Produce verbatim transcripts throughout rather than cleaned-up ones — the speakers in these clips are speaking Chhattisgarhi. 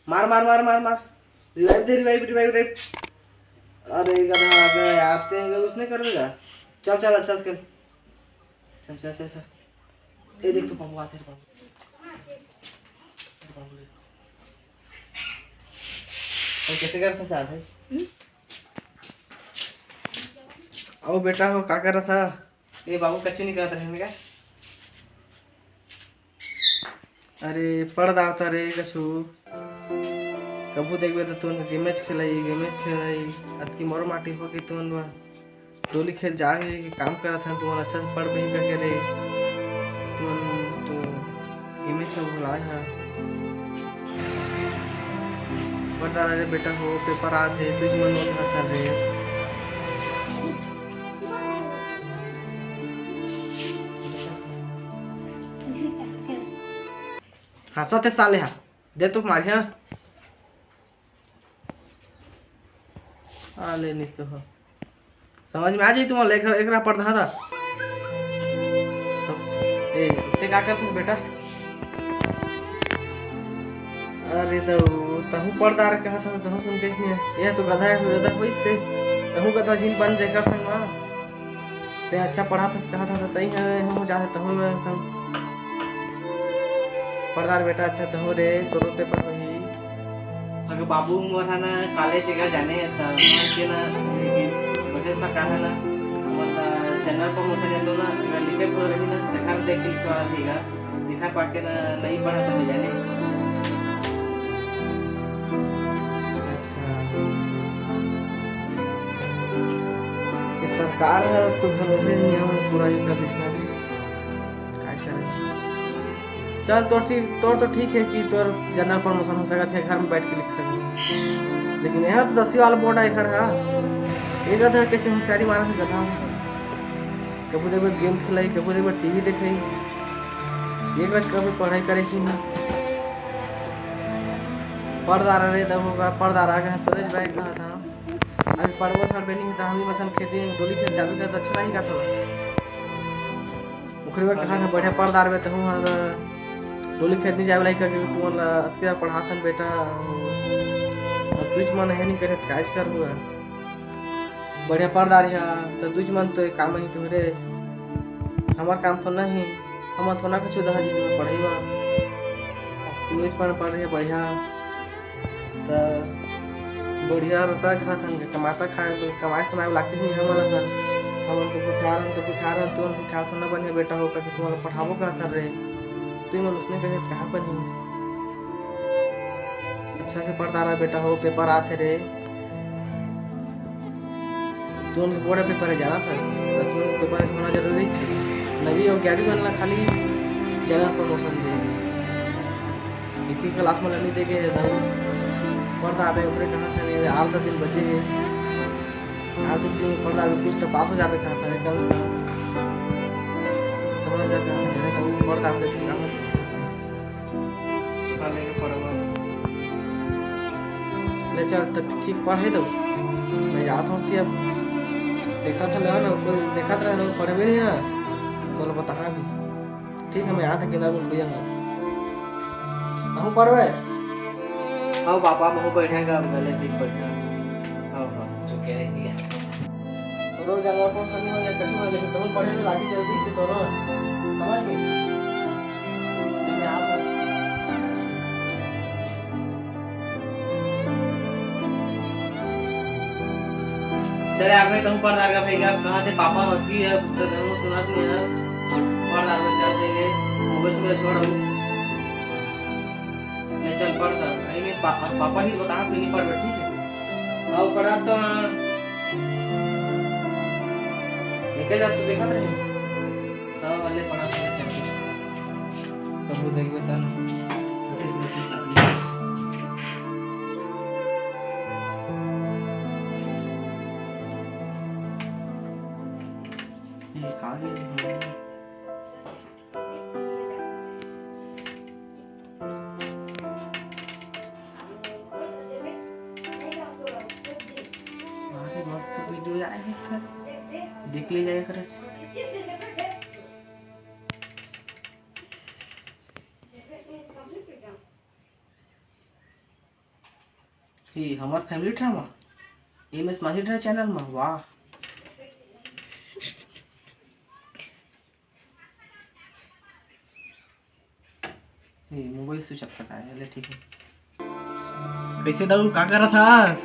मार, मार, मार, मार, मार। Revive दे, revive, revive, revive। अरे गधा आ गया यार, ते उसने कर देगा। चल, चल, अच्छा से कर। चल, चल, चल, चल। ए देख, तो बाबू आते हैं, बाबू। अरे बाबू रे। और कैसे करता साहब है? ओ बेटा हो, का कर रहा था? ए बाबू, कच्ची नहीं करता रहेंगे क्या? अरे पढ़ दार था रे कछु। कभू देखबे तो तुमन गेमेज खेलाई, गेमेज खेलाई। अतकी मरो माटी हो गई तुमन बा। डोली खेत जाके काम करत हन, तुमन अच्छा से पढ़ बही करके रे। तुमन तो गेमेज ला भुलाए हा। पढ़ दार रे बेटा हो, पेपर आत हे, तुझ मन नोट हाथ रे। हंसत हे साले हा। दे तो मारिया। आ ले नहीं तो हो। समझ में आ जाई तुम्हारा लेकर एक राह पढ़ था। ए, ते का करत हस बेटा? अरे दऊ, तहूँ पढ़ दार कहा था, तहूँ सुनते ही नहीं। यह तो गधा है, गधा कोई से। तहूँ गधा झिन बन जेकर संग मा। ते अच्छा पढ़ाथस कहा था, तई है, हम जा तहूँ मैं संग। पढ़ दार बेटा, अच्छा तहूँ रे, तोरो पेपर होही। अगर बाबू मोर है ना कॉलेज जगह जाने, त मोर के ना, लेकिन बढ़िया सरकार है ना, हमन ला जनरल प्रमोशन है तो ना, अगर लिखे पढ़े रही ना, देखा देख के लिखवा देगा। दिखा पाके ना नहीं पढ़ा तो नहीं जाने। अच्छा। ये सरकार है तो भरोसे नहीं है, पूरा ही कर दिस ना। का करे? चल, तोर ठीक, तोर तो ठीक है कि तोर जनरल प्रमोशन हो सकत है, घर में बैठ के लिख सकत है। लेकिन यहाँ तो दसवीं वाला बोर्ड है, घर है। ये गधा कैसे होशियारी मारा है, गधा। कबू देखबे गेम खेलाई, कबू देखबे टीवी देखई। एक रच कभी पढ़ाई करे सी नहीं। पढ़ दारा रे, दऊ का पढ़ दारा का तोरे बैग का था। अभी पढ़बो सर बेनी तो हम ही बसन खेती डोली खेत जाबे का तो अच्छा नहीं का थोड़ा। ओकरे बर कहा था, बढ़िया पढ़ दार बे तहूँ हा, डोली खेत नहीं जाबे लाइक करके तुमन ला अतके पढ़ाथन बेटा। अब तुझ मन है नहीं करे, काज कर हुआ। बढ़िया पढ़ दार हा, त तुझ मन तो काम ही तुम्हरे। हमर काम तो नहीं, हमर तो ना कुछ दहा जी तुम्हें पढ़ाई बा। तुझ मन पढ़ रहे बढ़िया, त बढ़िया रहता, खात हन कमाता खाए, कमाए सुनाए लागते नहीं हमन ला। हमन तो कुछ आ रहन, तो कुछ आ रहन, तुमन कुछ आ रहन, ना बढ़िया बेटा हो करके तुम्हारा पढ़ाबो का कर रहे। तुम मन उसने कहे कहाँ पर ही। अच्छा से पढ़ दारा बेटा हो, पेपर आत हे रे। तुमन के बोर्ड पेपर है, जाना था, तो तुमन के पेपर होना जरूरी छे। नवी और ग्यारहवीं मन ला खाली जनरल प्रमोशन दे, इतनी क्लास में नहीं देखे है दाऊ। पढ़ दारा रे, ऊपरे कहा था नहीं, आठ दस दिन बचे हैं। आठ दस दिन में पढ़ दारा रे, कुछ तो पास हो जाबे कहा था कम से कम। समझ जा कहा था, मेरे तो पढ़ दारा रे, कहा था। पढ़ लेके पढ़वा। ले चल, तब ठीक पढ़े तो। मैं जात हूँ, अब देखा था, ले ना, कोई देखा था, पढ़े भी नहीं ना, तो बता भी। ठीक है, मैं आत हूँ, किधर बोल भैया मैं। कहूँ पढ़वे? हाँ पापा, महूँ बैठे का, अब गले ठीक बैठे। हाँ, हाँ। जो कह रही है। रोज जाना अपन सनी हो जाए, कसम हो जाए, तुम पढ़े तो लागी जल्दी से तो रोज। समझ गए? मैं आ सकता। चले, आप में कहूँ पढ़ दार का भैया, कहाँ थे पापा, अभी अब तो धर्म सुना नहीं है। पढ़ दार में चल देंगे, मोबाइल सुबह छोड़ दो। ले चल पढ़ दार, नहीं, नहीं, पा-, पापा ही बता, आप नहीं पढ़, ठीक है? आओ पढ़ा तो हाँ। एक हजार तो देखा था नहीं? हाँ, वाले पढ़ा था, चल। कबू देखबे ता ना। ये का ये? अरे मस्त वीडियो आए हैं सर, देख ले जाए कर। ये हमर family drama, एम एस माझी drama channel में, वाह। ये mobile switch off करता है, ले ठीक है। कइसे दाऊ, का करत हस?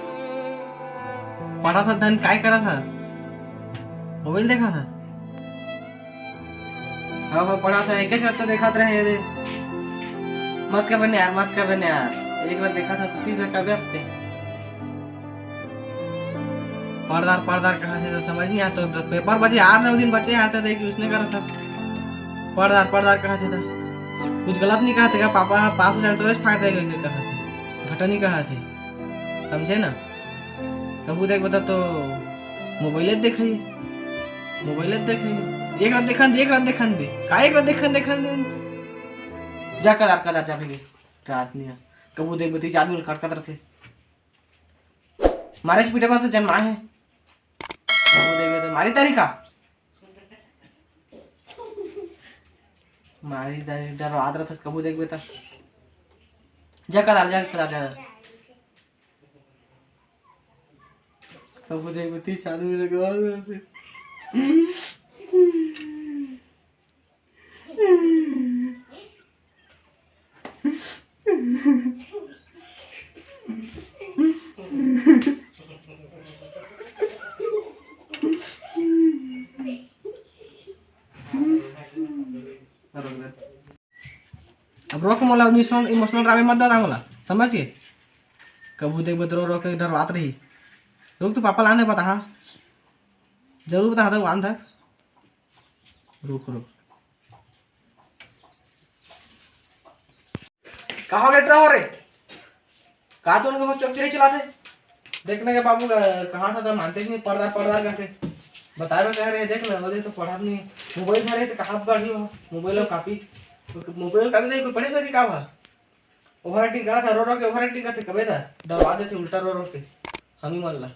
पढ़त हस धन, काय करत हस? Mobile देखत हस? हाँ, हाँ, पढ़त हस, एके शर्त तो देखत रहे दे। मत कर बने यार, मत कर बने यार। एक बार देखत हस तो तीस घंटा व्यर्थ है। पढ़दार, पढ़दार कहत हे त समझ नहीं आता, तो paper बचे यार, नौ दिन बचे यार, त देख उसने करत हस। पढ़दार, पढ़दार कहत हे त कुछ गलत नहीं कहत हे का? पापा ह पास हो जाए तो फायदा है करके कहत हे, घटा नहीं कहत हे, समझे ना? कभू देख बता तो mobile देखे, mobile देखे, एक रात देखन दे, एक रात देखन दे, का एक रात देखन, देखन दे, जा कदार, कदार जा भैया, रात नहीं है। कभू देख बती चार मिनट कटकत रहते। मारे से पीटे बात तो जन्मा है। वो देवे तो मारी तारी का? मारी तारी डर आदरत हस कबू देखबे त। जा कदार, जा कदार, जा। कबू देखबे ती चालू में लगवा दे। अब रोक मोला, emotional, emotional ड्रामे मत बता मोला, समझ के? कभू देख बत रो रो के डरवात रही। रुक, तो पापा लाने बताहा, जरूर बताहा था आन तक। रुक, रुक। का हो बेटा हो रे? का तुमन को चौक चिरे चलाते? देखने के बाबू, अ, कहाँ था, था मानते ही नहीं, पढ़दार, पढ़दार करके बताए में कह रहे, देख ना, वो देख तो पढ़ा नहीं, mobile धरे तो कहाँ बढ़ी हो, mobile और copy, mobile और copy देख, कोई पढ़े सके का बा? Over acting करा था, रो रो के over acting करते, कबे था, डरवा देते उल्टा रो रो के, हम ही मन ला।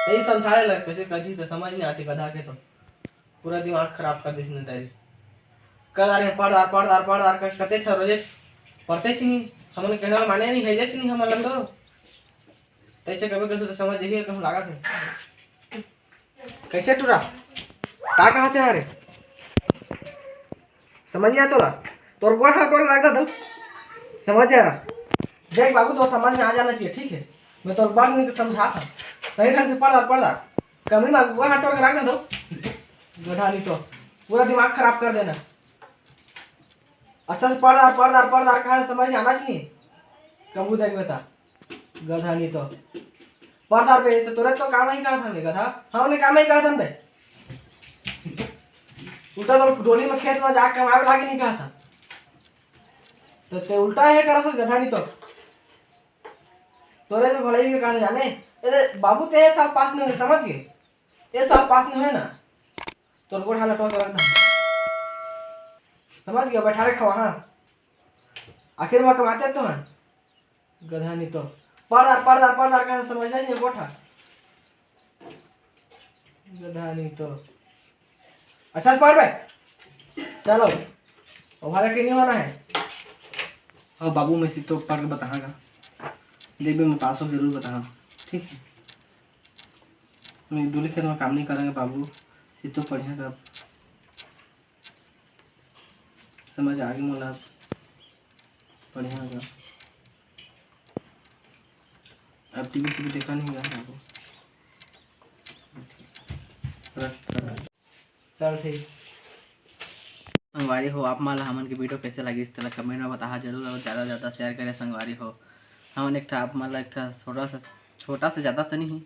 यही समझाए ला, कैसे करही तो समझ नहीं आती गधा के तो। पूरा दिमाग खराब कर दिस ने तारी। कल आ रहे पढ़दार, पढ़दार, पढ़दार कर कते छ रोजे पढ़ते छी नहीं। हमन कहने वाला माने नहीं है जे छी नहीं हमन लंदो। तैसे कबे कबे तो समझ यही कहूँ लागत है। कैसे टूरा? का कहा थे अरे? समझ नहीं आ तोला? तोर गोड़ हाथ टोर रख दे तो। समझ आ रहा? देख बाबू, तो समझ में आ जाना चाहिए, ठीक है? मैं तो बार नहीं समझा था। सही ढंग से पढ़, पढ़। कमरी में गोड़ हाथ टोर के रख दे तो। गधा नहीं तो। पूरा दिमाग खराब कर देना। अच्छा से पढ़, पढ़, पढ़, कहा समझ आना चाहिए। कबू देख बेटा। गधा नहीं तो। पढ़दार बे, तो तोरे तो काम ही कहा था हमने, गधा। हमने काम ही कहा था बे। उल्टा तो डोली में खेत में जाके कमावे लागे नहीं कहा था। तो ते उल्टा है करा था, गधा नहीं तो। तोरे तो भलाई भी कहा था जाने। अरे बाबू, ते ये साल पास नहीं हुए, समझ गए? ये साल पास नहीं हुए ना, तोर गोड़ हाथ टोर के रख दे। समझ गया? बैठा रखा वहाँ। आखिर में कमाते तो हैं। गधा नहीं तो। पढ़दार, पढ़दार, पढ़दार कहा समझ नहीं गोठा। गधा नहीं तो। अच्छा से पढ़ बे। चलो। ओभारा के नहीं होना है। हाँ बाबू, मैं सित्तो पढ़ के बताऊंगा। देख बे, मैं पास हो जरूर बताऊंगा। ठीक है। मैं डोली खेत में काम नहीं करेंगे बाबू। सित्तो पढ़ेगा। समझ आ गई मोला। बढ़िया होगा। अब टीवी से भी देखा नहीं गा हमको। रख, रख। चल ठीक। संगवारी हो, आप मन ला हमन के वीडियो कैसे लगिस, तेला कमेंट में बताहा जरूर, और ज़्यादा से ज़्यादा शेयर करें संगवारी हो। हमन एक ठा आप मन ला एक ठा छोटा सा, छोटा से ज़्यादा तो नहीं,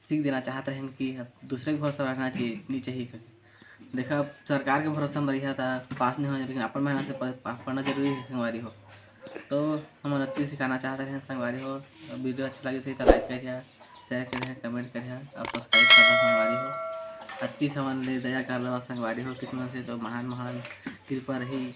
सीख देना चाहत रहेन कि अब दूसरे के भरोसा रहना चाहिए, नहीं चाहिए करके। देखा, अब सरकार के भरोसा में रहिया था, पास नहीं होना, लेकिन अपन मेहनत से प-, पा-, पढ़ना जरूरी है संगवारी हो। तो हमन अति सिखाना चाहत रहेन संगवारी हो। वीडियो अच्छा लगे सही तो लाइक करिया, शेयर करिया, कमेंट करिया, और सब्सक्राइब कर संगवारी हो। अति से हमन ले दया कर लेवा संगवारी हो, कितना से तो महान महान कृपा रही।